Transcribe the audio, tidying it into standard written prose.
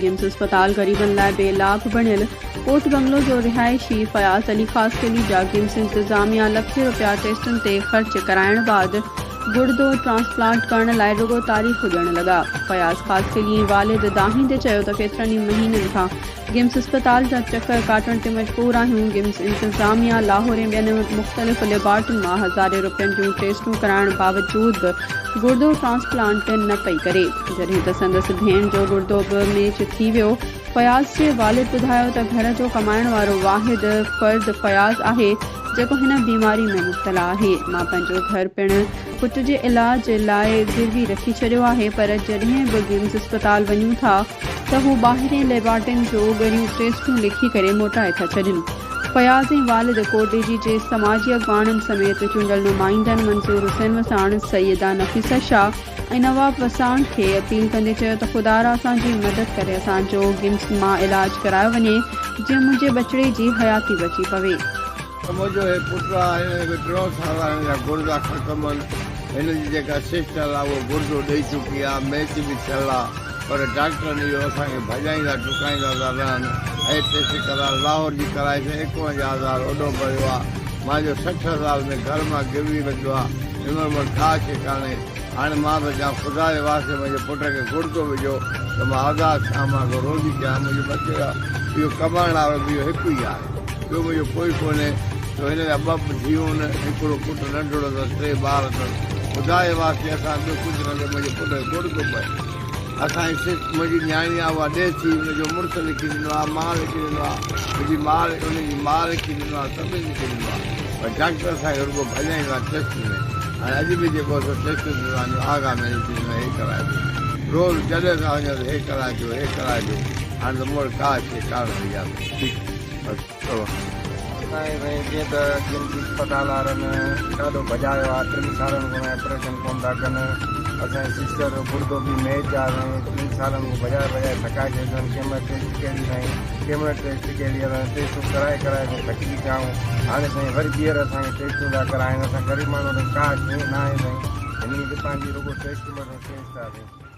GIMS اسپتال غريبن لاء بي لاڀ بڻيل ڪوٽ بنگلو جو رهائشي فياض علي خاصخيلي جا گمس انتظاميا لکين رپيا ٽيسٽن تي خرچ ڪرائڻ بعد گڙدو ٽرانسپلانٽ ڪرڻ لاء رڳو تاريخون ڏيڻ لڳا. فياض خاصخيلي ۽ والد دانهيندي چيو ته ڪيترن ئي مهينن کان گمس اسپتال جا چڪر ڪاٽڻ تي مجبور آهيون، گمس انتظاميا لاهور ۽ ٻين مختلف ليبارٽرين مان هزارين رپين جون ٽيسٽون ڪرائڻ باوجود به گڙدو ٽرانسپلانٽ نه پئي ڪري، جڏهن ته سندس ڀيڻ جو گڙدو به ميچ ٿي ويو. فياض جي والد ٻڌايو ته گهر جو ڪمائڻ وارو واحد فرد فياض آهي، جيڪو هن بيماري ۾ مبتلا آهي، مان پنهنجو گهر پڻ پٽ جي علاج لاء گروي رکي ڇڏيو آهي پر جڏهن به گمز اسپتال وڃون ٿا ته هو ٻاهرين ليبارٽين جو ڳريون ٽيسٽون لکي ڪري موٽائي ٿا ڇڏين. فياض ۽ والد ڪوٽڏيجي جي سماجي اڳواڻن سميت چونڊيل نمائندن منظور حسين وساڻ، سيده نفيسه شاهه ۽ نواب وساڻ کي اپيل ڪندي چيو ته خدارا اسان جي مدد ڪري اسان جو گمس مان علاج ڪرايو وڃي جيئن منهنجي ٻچڙي جي حياتي بچي پوي. منهنجو هي پٽ آ هن کي ٽيون سال آ هن جا گڙدا ختم آهن هن جي جيڪا سسٽر آ اهو گڙدو ڏئي چڪي آ ميچ به ٿيل آ پر ڊاڪٽرن اهو اسان کي ڀڄائيندا ڊڪائيندا ٿا رهن هي ٽيسٽ ڪراء لاهور جي ڪرائي سي ايڪونجاهه هزار اوڏو ڀريو آ مان جو 60 هزار ۾ گهر مان گروي رکيو آ هن مهل مون وٽ ڪا شي ڪانهي. هاڻي مان ٿو چوان خدا جي واسطي منهنجي پٽ کي گڙدو وجهو ته مان آزاد ٿيان، مان ڪو روزي ڪيان، منهنجو ٻچي جو اهو ڪمائڻ وارو به اهو هڪ ئي آهي، ٻيو منهنجو ڪوئي ڪونهي، سو هن جا ٻه ڌيئون آهن، هڪڙو پٽ ننڍڙو اٿس، ٽي ٻار اٿس، خدا جي واسطي اسان ٻيو ڪجهه نه ڪيو منهنجي پٽ کي گڙدو پئي. اسان جي سس منهنجي نياڻي آهي اها ڏي ٿي، ان جو مڙس لکي ڏنو آهي، مان لکي ڏنو آهي، منهنجي ماء ان جي ماء لکي ڏنو آهي، سڀني لکي ڏنو آهي پر ڊاڪٽر اسان کي رڳو ڀڄائيندو آهي ٽيسٽن ۾. هاڻي اڄ به جيڪو سو ٽيسٽن تي توهان جو آغا ميري ۾ هي ڪرائي ڏيو روز جڏهن اسان وڃون ته هي ڪرائي ڏيو هي ڪرائي ڏيو هاڻي ته مون وٽ ڪا شيء ڪانه رهي آهي ٺيڪ بس چئو. اسان کي سائين جيئن ته گمس اسپتال وارن ڏاڍو ڀڄايو آ ٽن سالن کان آپريشن ڪون ٿا ڪن اسان جي سسٽر جو گڙدو به ميچ آ سائين ٽن سالن کان ڀڄائي ڀڄائي ٿڪائي ڇڏيو اٿن ڪنهن مهل ٽيسٽ ڪهڙي سائين ڪنهن مهل ٽيسٽ ڪهڙي اسان ٽيسٽون ڪرائي ڪرائي سائين ٿڪجي پيا آهيون هاڻي سائين وري ٻيهر اسان کي ٽيسٽون ٿا ڪرائين اسان غريب ماڻهو سائين ڪا شيء ناهي سائين هنن کي پنهنجي رڳو ٽيسٽ وٺڻ ٽيسٽ آ سائين.